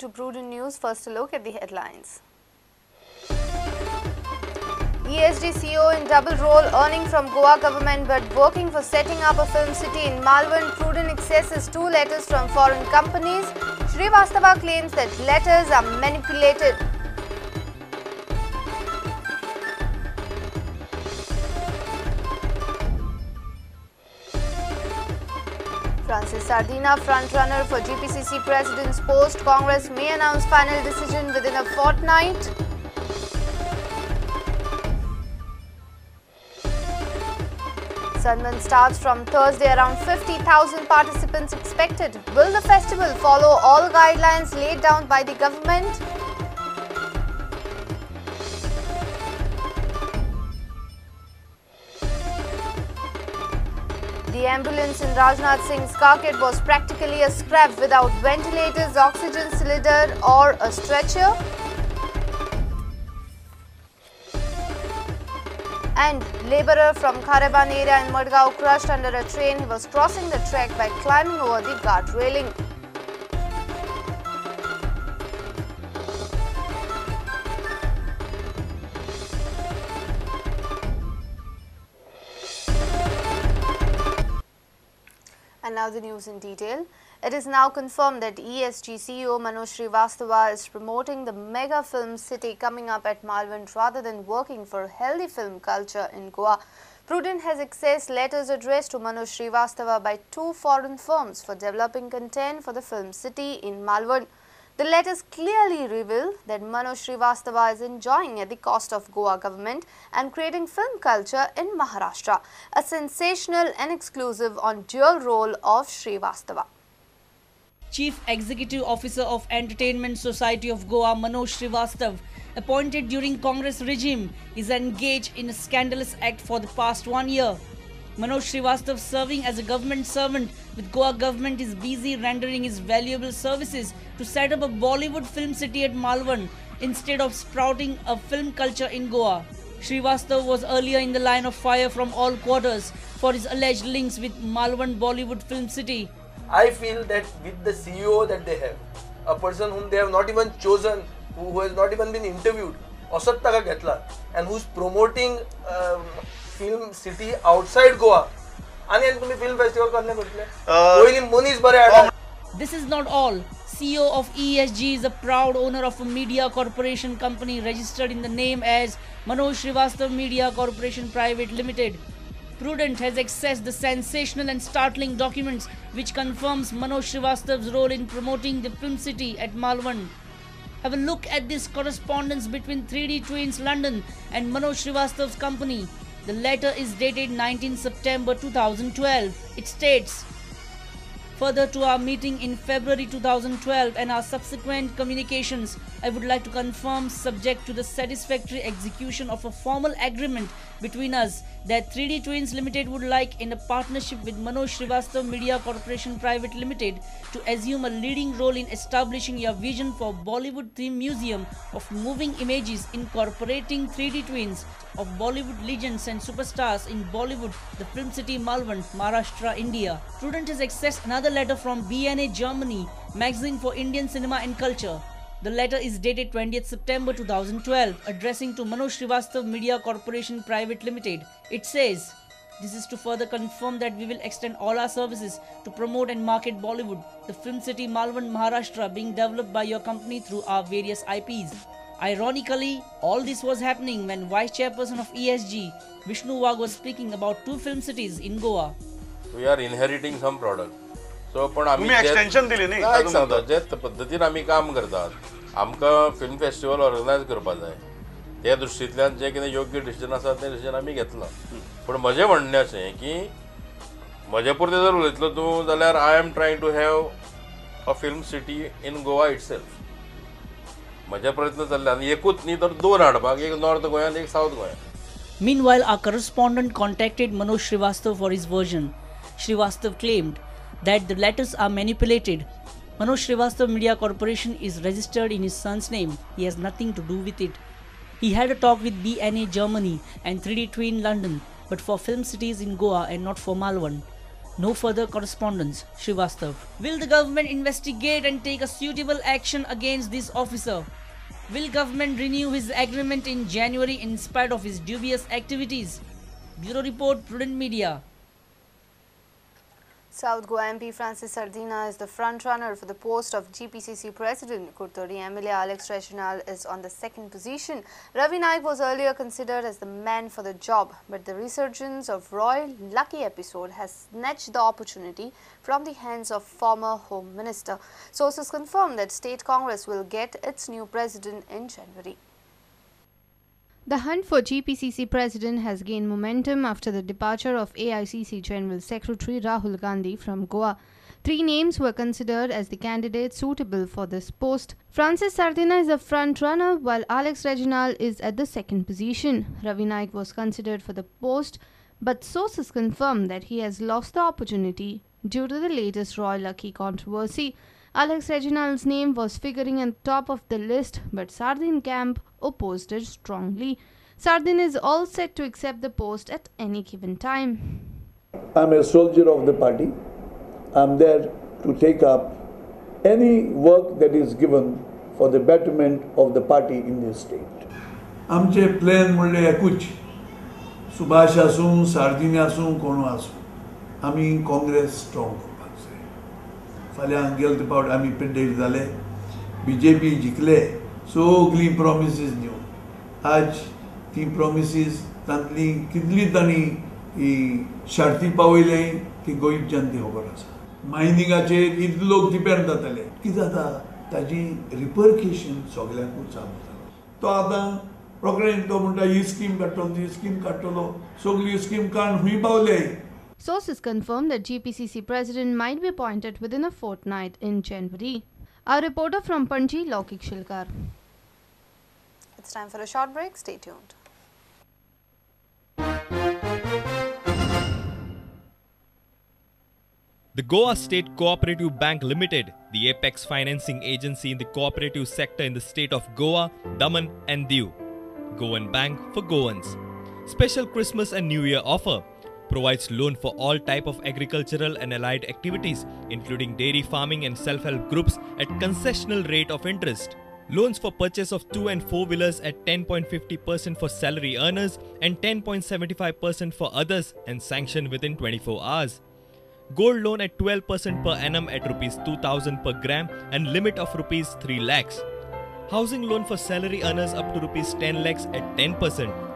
to Prudent News. First, a look at the headlines. ESG CEO in double role, earning from Goa government but working for setting up a film city in Malvan. Prudent accesses 2 letters from foreign companies. Srivastava claims that letters are manipulated. Francis Sardinha, frontrunner for GPCC president's post. Congress may announce final decision within a fortnight. Sunburn starts from Thursday, around 50,000 participants expected. Will the festival follow all guidelines laid down by the government? The ambulance in Rajnath Singh's carcade was practically a scrap without ventilators, oxygen cylinder or a stretcher. And labourer from Khareban area in Madgaon crushed under a train. He was crossing the track by climbing over the guard railing. And now the news in detail. It is now confirmed that ESG CEO Manoj Srivastava is promoting the mega film city coming up at Malvan rather than working for healthy film culture in Goa. Prudent has accessed letters addressed to Manoj Srivastava by 2 foreign firms for developing content for the film city in Malvan. The letters clearly reveal that Manoj Srivastava is enjoying at the cost of Goa government and creating film culture in Maharashtra. A sensational and exclusive on dual role of Srivastava. Chief Executive Officer of Entertainment Society of Goa, Manoj Srivastava, appointed during Congress regime, is engaged in a scandalous act for the past 1 year. Manoj Srivastava, serving as a government servant with Goa government, is busy rendering his valuable services to set up a Bollywood film city at Malvan instead of sprouting a film culture in Goa. Srivastava was earlier in the line of fire from all quarters for his alleged links with Malvan Bollywood film city. I feel that with the CEO that they have, a person whom they have not even chosen, who has not even been interviewed, असोच ताका घेतला, and who is promoting film city outside Goa, आनी तुम्ही film festival कसलें करतले? पयलीं मनीस बरे हाडा. This is not all. CEO of ESG is a proud owner of a media corporation company registered in the name as Manoj Srivastava Media Corporation Private Limited. Prudent has accessed the sensational and startling documents which confirms Manoj Srivastava's role in promoting the film city at Malvan. Have a look at this correspondence between 3D Twins London and Manoj Srivastava's company. The letter is dated 19 September 2012. It states, "Further to our meeting in February 2012 and our subsequent communications, I would like to confirm, subject to the satisfactory execution of a formal agreement between us, that 3D Twins Limited would like, in a partnership with Manoj Srivastava Media Corporation Private Limited, to assume a leading role in establishing your vision for Bollywood theme museum of moving images incorporating 3D twins of Bollywood legends and superstars in Bollywood, the film city Malvan, Maharashtra, India." Prudent has accessed another letter from BNA Germany, magazine for Indian cinema and culture. The letter is dated 20th September 2012, addressing to Manoj Srivastava Media Corporation Private Limited. It says, "This is to further confirm that we will extend all our services to promote and market Bollywood, the film city Malvan, Maharashtra, being developed by your company through our various IPs." Ironically, all this was happening when Vice Chairperson of ESG, Vishnu Wagh, was speaking about 2 film cities in Goa. We are inheriting some product. So, पण आमी extension दिली न्ही, सांगता जे पद्दतीन आमी काम करतात, आमकां फिल्म फेस्टिवल ऑर्गनायज करपा जाय, त्या दृश्टींतल्यान जें कितें योग्य डिसिजन आसा तें डिसिजन आमी घेतलां. पूण म्हजें म्हणणें अशें की म्हजे पुरतें जर उलयतलो तूं जाल्यार I am trying to have a film city in Goa itself. म्हजे प्रयत्न चल्ले आनी एकूच न्ही तर 2 हाडपाक, एक नॉर्थ गोंयांत, एक सावथ गोंयांत. Meanwhile, our correspondent contacted Manoj Srivastava for his version. Srivastava claimed that the letters are manipulated. Manoj Srivastava Media Corporation is registered in his son's name. He has nothing to do with it. He had a talk with BNA Germany and 3D Twin London, but for film cities in Goa and not for Malvan. No further correspondence. Srivastav. Will the government investigate and take a suitable action against this officer? Will government renew his agreement in January in spite of his dubious activities? Bureau Report, Prudent Media. South Goa MP Francis Sardinha is the front-runner for the post of GPCC President. Curtorim MLA Alex Reginald is on the second position. Ravi Naik was earlier considered as the man for the job, but the resurgence of Roy Lucky episode has snatched the opportunity from the hands of former Home Minister. Sources confirm that State Congress will get its new president in January. The hunt for GPCC president has gained momentum after the departure of AICC General Secretary Rahul Gandhi from Goa. Three names were considered as the candidates suitable for this post. Francis Sardinha is a front-runner, while Alex Reginald is at the second position. Ravi Naik was considered for the post, but sources confirm that he has lost the opportunity due to the latest Roy Lucky controversy. Alex Reginald's name was figuring at the top of the list, but Sardin camp opposed it strongly. Sardin is all set to accept the post at any given time. I'm a soldier of the party. I'm there to take up any work that is given for the betterment of the party in this state. आमचे plan म्हणले एकूच, सुभाष आसूं, सार्दिन आसूं, कोण आसूं, आमी Congress strong करपाक जाय. फाल्यां गेले फावट आमी पिड्डेर जाले, बीजेपी जिखले, सगळीं प्रॉमिसीस दिवन आज ती प्रॉमिसीस तांतली कितली तांणी ही शार्ती पावयले ती गोंयची जनते खबर आसा. मायनिंगाचेर इतले लोक डिपेंड जाताले, कितें जाता ताजी रिपर्केशन सगळ्यांकूच चालू जाता. तो आतां रोखडें तो म्हणटा ही स्कीम काडटलो, ती स्कीम काडटलो, सगळी स्कीम काडून खूंय पावले. Sources confirm that GPCC president might be appointed within a fortnight in January. Our reporter from Panji, Laukik Shilkar. It's time for a short break. Stay tuned. The Goa State Cooperative Bank Limited, the apex financing agency in the cooperative sector in the state of Goa, Daman and Diu. Goan Bank for Goans. Special Christmas and New Year offer. Provides loan for all type of agricultural and allied activities, including dairy farming and self-help groups at concessional rate of interest. Loans for purchase of 2 and 4 wheelers at 10.50% for salary earners and 10.75% for others and sanctioned within 24 hours. Gold loan at 12% per annum at Rs 2,000 per gram and limit of Rs 3 lakhs. Housing loan for salary earners up to Rs 10 lakhs at 10%